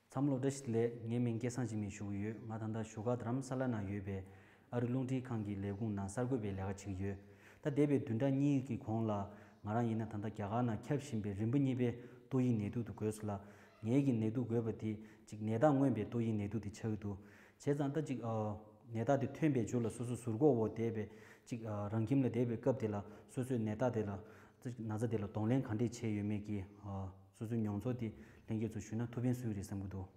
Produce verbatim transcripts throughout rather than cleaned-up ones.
ཚང་མ་ལ་བཀྲ་ཤིས་བདེ་ལེགས། ངའི་མིང་སྐལ་བཟང་འཇིགས་མེད་ཞུ་གི་ཡོད། ང་ད་ལྟ་བཞུགས་སྒར་རྡ་རམ་ས་ལ་ནང་ཡོད་པའི་ཨ་རི་རླུང་འཕྲིན་ཁང་གི་ལས་ཁུངས་ནང་གསར་འགོད་པའི་ལས་ཀ་བྱེད་ཀྱི་ཡོད། ད་འདས་པའི་བདུན་ཕྲག་གཉིས་ཀྱི་གོང་ལ་ང་རང་ཡིན་ན་ད་ལྟ་རྒྱ་གར་ནང་ཁྱབ་བཞིན་པའི་རིམ་པ་གཉིས་པའི་ཏོག་དབྱིབས་ནད་དུག་དེ་འགོས་སོང་ལ། ངའི་གི་ནད་དུག་འགོས་པ་དེ་ཅིག་ནད་རྟགས་མངོན་པའི་ཏོག་དབྱིབས་ནད་དུག་དེ་ཆགས་ཀྱི་འདུག་བྱས་ཙང་ད་ཅིག་ཨ་ནད་རྟགས་དེ་ཐོན་པའི་མཇུག་ལ་སོ་སོ་ཟུར་འགོག་འོག་བསྡད་པའི་ཅིག་ཨ་རང་ཁྱིམ་ལ་བསྡད་པའི་སྐབས་དེ་ལ་སོ་སོའི་ནད་རྟགས་དེ་ལ་ཅིག་ན་ཚ་དེ་ལ་གདོང་ལེན་ག་འདྲས་བྱས་ཡོད་མེད་ཀྱི་ཨ་སོ་སོའི་མྱོང་ཚོར་དེ་ལྷན་རྒྱས་ཚོ་ཞུས་ན་ཐུགས་ཕན་གསོས་ཀྱི་རེད་བསམ་གྱི་འདུག་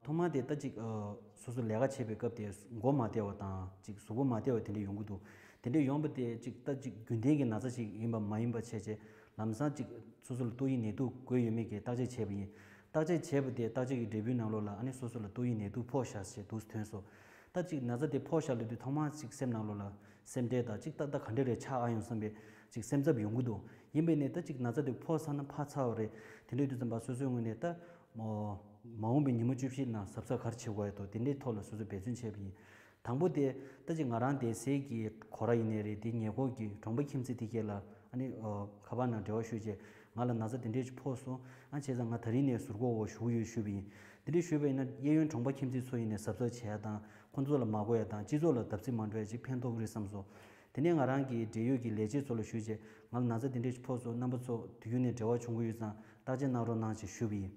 ཐོག་མར་དེ་ད་ཅིག་ཨ་སོ་སོ་ལས་ཀ་བྱེད་པའི་སྐབས་དེ་མགོ་མ་བདེ་བ་དང་ཅིག་གཟུགས་པོ་མ་བདེ་བ་དེ་འདྲས་ཡོང་གི་འདུག་དེ་འདྲས་ཡོང་པ་དེ་ཅིག་ད་ཅིག་རྒྱུན་ལྡན་གྱི་ན་ཚ་ཞིག་ཡིན་པ་མ་ཡིན་པ་བྱས་རྗེས་ལམ་སང་ཅིག་སོ་སོ་ལ་ཏོག་དབྱིབས་ནད་དུག་འགོས་ཡོད་མེད་ཀྱི་བརྟག་དཔྱད་བྱས་པ་ཡིན། བརྟག་དཔྱད་བྱས་པ་དེ་བརྟག་དཔྱད་ཀྱི་འབྲས་བུའི་ནང་ལོགས་ལ་ཨ་ནི་སོ་སོ་ལ་ཏོག་དབྱིབས་ནད་དུག་ཕོག་བཞག་ཞེས་འདུག་ཐོན་སོང་། ད་ཅིག་ན་ཚ་དེ་ཕོག་བཞག་ལབ་དུས་ཐོག་མར་ཅིག་སེམས་ནང་ལོགས་ལ་སེམས་ཁྲལ་དང་ཅིག་ད་ལྟ་ག་འདྲ་རེད་ཆགས་ཨ་ཡོང་བསམ་པའི་ཅིག་སེམས་འཚབ་ཡོང་གི་འདུག་ཡིན་པས་ནས་ད་ཅིག་ན་ཚ་དེ་ཕོག་ཚར་ན་ཕར་ཚར་བ་རེད། དེ་འདྲ་ཡོད་དུས་ཙམ་པ་སོ་སོའི་ངོས་ནས་ད་མ་མ་འོངས་པའི་ཉི་མ་བཅུ་བཞི་ནང་གཟབ་གཟབ་ག་རེ་བྱེད་དགོས་ཡོད་དོ་དེ་འདྲའི་ཐོག་ལ་སོ་སོས་འབད་བརྩོན་བྱས་པ་ཡིན། དང་པོ་དེ་ད་ཅིག་ང་རང་བསྡད་སའི་གི་སྒོ་ར་ཡིན་ནའི་རེད། དེ་ཉེ་འཁོར་གྱི་གྲོང་པ་ཁྱིམ་མཚེས་དེ་གས་ལ་ཨ་ནི་ཨ་ཁ་པར་ནང་འབྲེལ་བ་ཞུས་རྗེས་ང་ལ་ན་ཚ་དེ་འདྲས་ཅིག་ཕོག་སོང་། ཨ་བྱས་ཙང་ང་ད་རིང་ནས་ཟུར་འགོག་འོག་བཞུགས་ཡོད་ཞུས་པ་ཡིན། དེ་འདྲས་ཞུས་པ་ཡིན་ན་གཡས་གཡོན་གྲོང་པ་ཁྱིམ་མཚེས་ཚོ་ཡིན་ནའི་གཟབ་གཟབ་བྱེད་ཡ་དང་ཁོང་ཚོ་ལ་མ་གོ་ཡ་དང་སྤྱི་ཚོགས་ལ་བརྡབ་གསིག་མ་འགྲོ་ཡ་ཅིག་ཕན་ཐོགས་ཀྱི་རེད་བསམ་སོང་། དེ་ནས་ང་རང་གི་འབྲེལ་ཡོད་ཀྱི་ལས་བྱེད་ཚོ་ལ་ཞུས་རྗེས་ང་ལ་ན་ཚ་དེ་འདྲས་ཅིག་ཕོག་སོང་། རྣམ་པ་ཚོ་དུས་རྒྱུན་ནས་འབྲེལ་བ་བྱུང་གི་ཡོད་ཙང་བརྟག་དཔྱད་གནང་རོགས་གནང་ཞེས་ཞུས་པ་ཡིན།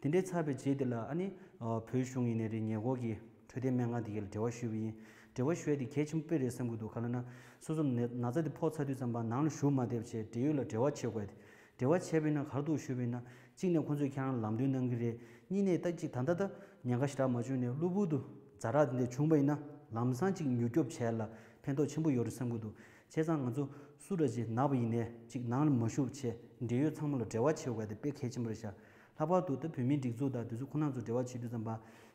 དེ་འདྲའི་ཚར་བའི་རྗེས་དེ་ལ་ཨ་ནི་ཨ་བོད་གཞུང་ཡིན་ནའི་རེད། ཉེ་འཁོར་གྱི་འཕྲོད་བསྟེན་སྨན་ཁང་དེ་ག་ལ་འབྲེལ་བ་ཞུས་པ་ཡིན། འབྲེལ་བ་ཞུ་ཡ་དེ་གལ་ཆེན་པོ་དཔེ་རེད་བསམ་གྱི་འདུག་ག་ལབ་ན་སོ་སོ་ནད་ན་ཚ་དེ་ཕོག་ཚར་དུས་ཙམ་པ་ནང་ལ་བཞུགས་མ་བསྡད་པ་བྱས་འབྲེལ་ཡོད་ལ་འབྲེལ་བ་བྱེད་དགོས་ཏེ། འབྲེལ་བ་བྱས་པ་ཡིན་ན་ག་རེ་འདུག་ཞུས་པ་ཡིན་ན་གཅིག་ནས་ཁོང་ཚོས་ཁྱེད་རང་ལམ་སྟོན་གནང་གི་རེད། གཉིས་ནས་ད་ཅིག་ད་ལྟ་ད་ཉེན་ཁ་ཞེ་དྲག་མ་བྱུང་ནས་གློ་བུར་དུ་ཛ་དྲག་དེ་འདྲ་བྱུང་པ་ཡིན་ན་ལམ་སང་ཅིག་མྱུར་སྐྱོབ་བྱས་ལ་ཕན་ཐོགས་ཆེན་པོ་ཡོད་རེད་བསམ་གྱི་འདུག་བྱས་ཙང་ང་ཚོ་སུ་འདྲ་ཅིག་ན་བ་ཡིན་ནའི་ཅིག་ནང་ལ་མ་བཞུགས་བྱས་འབྲེལ་ཡོད་ཚང་མ་ལ་འབྲེལ་བ་བྱེད་དགོས་ཏེ་དཔེ་གལ་ཆེན་པོ་རེད་ཤག་ལྷག་པར་དུ་ད་བོད་མིའི་སྒྲིག་འཛུགས་དང་དེ་ཚོ་ཁོང་རྣམ་ཚོ་འབྲེལ་བ་བྱེད་དུས་ཙམ་པ་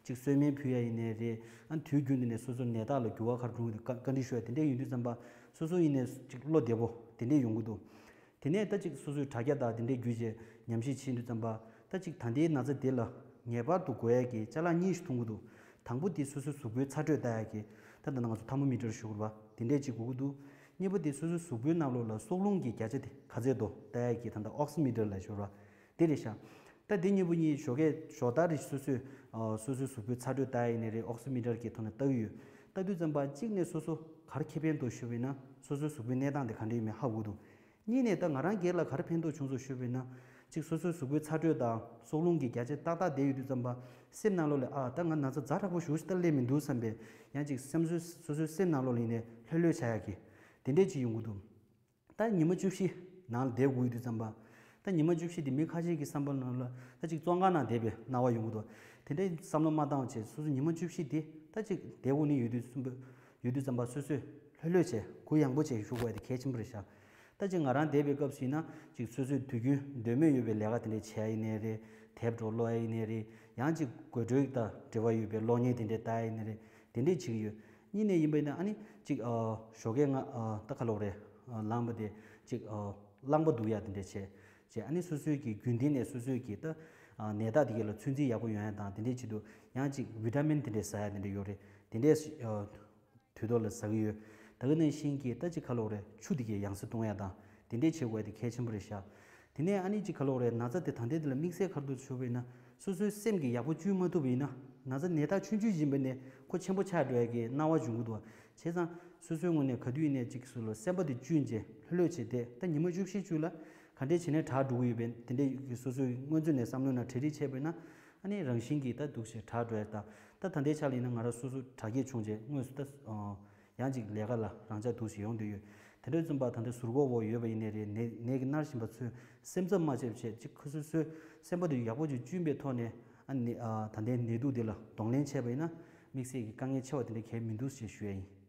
ཅིག་གསོལ་སྨན་ཕུལ་ཡ་ཡིན་ནའི་རེད། ཨ་དུས་རྒྱུན་དུ་ནས་སོ་སོ་ནད་རྟགས་ལ་འགྱུར་བ་ག་རེ་འགྲོ་གི་འདུག་བཀའ་བཀའ་འདྲི་ཞུ་ཡ་དེ་འདྲས་ཡིན་དུས་ཙམ་པ་སོ་སོ་ཡིན་ནའི་ཅིག་བློ་བདེ་པོ་དེ་འདྲས་ཡོང་གི་འདུག་དེ་ནས་ད་ཅིག་སོ་སོའི་དྲ་རྒྱ་དང་དེ་འདྲས་བརྒྱུད་བྱས་ཉམས་ཞིབ་བྱེད་དུས་ཙམ་པ་ད་ཅིག་ད་ལྟའི་ན་ཚ་དེ་ལ་ངེས་པར་དུ་འགོག་ཡ་གི་ཅ་ལག་གཉིས་ཤིག་མཐོང་གི་འདུག་དང་པོ་དེ་སོ་སོའི་གཟུགས་པོའི་ཚ་དྲོད་ལྟ་ཡ་གི་ད་ད་ང་ཚོ་ཐར་མོ་མི་ཊར་ཞུ་དགོས་རེད་པ། དེ་འདྲས་ཅིག་དགོས་ཀྱི་འདུག་གཉིས་པ་དེ་སོ་སོའི་གཟུགས་པོའི་ནང་ལོགས་ལ་སྲོག་རླུང་གི་བརྒྱ་ཆ་དེ་ག་ཚད་འདུག་ལྟ་ཡ་གི་ད་ལྟ་ཨོག་སི་མི་ཊར་ལབ་ཞུ་ར་དེ་རེད་ཤག་ད་དེ་གཉིས་པོ་གཉིས་ཞོགས་ཀས་ཞོགས་ལྟ་རེ་སོ་སོས་ཨ་སོ་སོའི་གཟུགས་པོའི་ཚ་དྲོད་ལྟ་ཡ་ཡིན་ནའི་རེད། ཨོག་སི་མི་ཊར་གྱི་ཐོག་ནས་ལྟ་གི་ཡོད། ལྟ་དུས་ཙམ་པ་གཅིག་ནས་སོ་སོ་ག་རེ་ཁེ་ཕན་འདུག་ཞུས་པ་ཡིན་ན་སོ་སོའི་གཟུགས་པོའི་གནས་སྟངས་དེ་ག་འདྲ་ཡོད་མེད་ཧ་གོ་འདུག་གཉིས་ནས་ད་ང་རང་སྒེར་ལ་ག་རེ་ཕན་ཐོགས་བྱུང་སོང་ཞུས་པ་ཡིན་ན། གཅིག་སོ་སོའི་གཟུགས་པོའི་ཚ་དྲོད་དང་སྲོག་རླུང་གི་བརྒྱ་ཆ་ཏག་ཏག་བསྡད་ཡོད་དུས་ཙམ་པ་སེམས་ནང་ལོགས་ལ་ཨ་ད་ང་ན་ཚ་ཛ་དྲག་པོ་ཞེ་པོ་ཞིག་ད་སླེབས་མི་འདུག་བསམ་པའི་ཡང་གཅིག་སེམས་སོ་སོའི་སེམས་ནང་ལོགས་ལ་ཡིན་ནའི་ལྷོད་ལྷོད་བྱ་ཡག་གི་དེ་འདྲས་ཅིག་ཡོང་གི་འདུག་ད་ཉི་མ་བཅུ་བཞི་ནང་ལ་བསྡད་དགོས་ཡོད་དུས་ཙམ་པ། ད་ཉི་མ་བཅུ་བཞི་དེ་མི་ཁ་ཤས་ཀྱི་བསམ་པ་ནང་ལ་ད་ཅིག་བཙོན་ཁང་ནང་བསྡད་པའི་སྣང་བ་ཡོང་གི་འདུག་དེ་འདྲའི་བསམ་བློ་མ་བཏང་བྱས་སོ་སོ་ཉི་མ་བཅུ་བཞི་དེ་ད་ཅིག་བསྡད་དགོས་ནི་ཡོད་དུས་གསུམ་པ་ཡོད་དུས་ཙམ་པ་སོ་སོས་ལྷོད་ལྷོད་བྱས་གུ་ཡངས་པོ་བྱས་བཞུགས་དགོས་དེ་གལ་ཆེན་པོ་རེད་ཤག་ད་ཅིག་ང་རང་བསྡད་པའི་སྐབས་སུ་ཡིན་ན་ཅིག་སོ་སོས་དུས་རྒྱུན་འདོད་མོས་ཡོད་པའི་ལས་ཀ་དེ་འདྲ་བྱས་ཡིན་ནའི་རེད། དེབ་འདྲ་ཀློག་ཡ་ཡིན་ནའི་རེད། ཡང་ཅིག་དགོད་བྲོ་དང་འབྲེལ་བ་ཡོད་པའི་གློག་བརྙན་དེ་འདྲ་ལྟ་ཡ་ཡིན་ནའི་རེད། དེ་འདྲས་བྱེད་ཀྱི་ཡོད། གཉིས་ནས་ཡིན་པ་ཡིན་ན་ཨ་ནི་ཅིག་ཨ་ཞོགས་ཀས་ང་ཨ་ད་ག་ལབ་རེད། ཨ་ལངས་པ་དེ་ཅིག་ཨ་རླངས་པ་འདུག་ཡ་དེ་འདྲས་བྱས་བྱས་ཨ་ནི་སོ་སོའི་གི་རྒྱུན་ལྡན་ནས་སོ་སོའི་གི་ད་ཨ་ནད་རྟགས་དེ་ག་ལ་ཚོད་འཛིན་ཡག་པོ་ཡོང་ཡ་དང་དེ་འདྲས་བྱེད་དུས་ཡང་ཅིག་ཝི་ཊ་མིན་དེ་འདྲས་ཟ་ཡ་དེ་འདྲས་ཡོད་རེད། དེ་འདྲས་ཨ་དུས་ཐོག་ལ་ཟ་གི་ཡོད། ད་ག་ནང་བཞིན་གྱི་ད་ཅིག་ག་ལབ་རེད། ཆུ་དེ་གའི་ཡང་སེ་བཏུང་ཡ་དང་དེ་འདྲས་བྱེད་དགོས་ཡ་དེ་གལ་ཆེན་པོ་རེད་ཤག་དེ་ནས་ཨ་ནི་ཅིག་ག་ལབ་རེད། ན་ཚ་དེ་ད་ལྟའི་དེ་ལ་དམིགས་བསལ་ག་རེ་འདུག་ཞུ་བ་ཡིན་ན་སོ་སོའི་སེམས་ཀྱིས་ཡག་པོ་བཅོས་མ་ཐུབ་པ་ཡིན་ན་ན་ཚ་ནད་རྟགས་ཆུང་ཆུང་ཡིན་པ་ནས་ཁོ་ཆེན་པོ་ཆགས་འགྲོ་ཡ་གི་སྣང་བ་འབྱུང་གི་འདུག་བ། བྱས་ཙང་སོ་སོའི་ངོས་ནས་ག་དུས་ཡིན་ནའི་ཅིག་སོ་སོ་སེམས་པ་དེ་བཅོས་བྱས་ལྷོད་ལྷོད་བྱས་བསྡད། ད་ཉི་མ་བཅུ་བཞི་བཅུ་ལ་ག་འདྲས་བྱས་ནས་དྲག་འགྲོ་གི་ཡོད་པས་དེ་འདྲས་ཀྱི་སོ་སོའི་སྔོན་ཚུད་ནས་བསམ་བློ་ནང་གྲ་སྒྲིག་བྱས་པ་ཡིན་ན་ཨ་ནི་རང་བཞིན་གྱིས་ད་འདུག་སེ་དྲག་འགྲོ་ཡ་དང་། ད་ད་ལྟའི་ཆ་ལ་ཡིན་ན་ང་རང་སོ་སོ་དྲག་སྐྱེད་བྱུང་རྗེས་དངོས་སུ་ད་ཡང་ཅིག་ལས་ཀ་ལ་རང་འཇགས་འདུག་སེ་ཡོང་བསྡད་ཡོད། དེ་འདྲ་ཙམ་པ་ད་ལྟ་ཟུར་འགོག་འོག་ཡོད་པ་ཡིན་ནའི་རེད། ནད་ནད་ཀྱིས་མནར་བཞིན་པ་ཚོས་སེམས་འཚབ་མ་བྱེད་བྱས་ཅིག་ཁོ་སོ་སོའི་སེམས་པ་དེ་ཡག་པོ་ཅིག་བཅུན་པའི་ཐོག་ནས་ཨ་ནི་ཨ་ད་ལྟའི་ནད་དུག་དེ་ལ་གདོང་ལེན་བྱས་པ་ཡིན་ན་དམིགས་བསལ་གྱི་དཀའ་ངལ་ཆེ་བ་དེ་འདྲ་གང་ཡང་མི་འདུག་ཅེས་ཞུ་ཡ་ཡིན།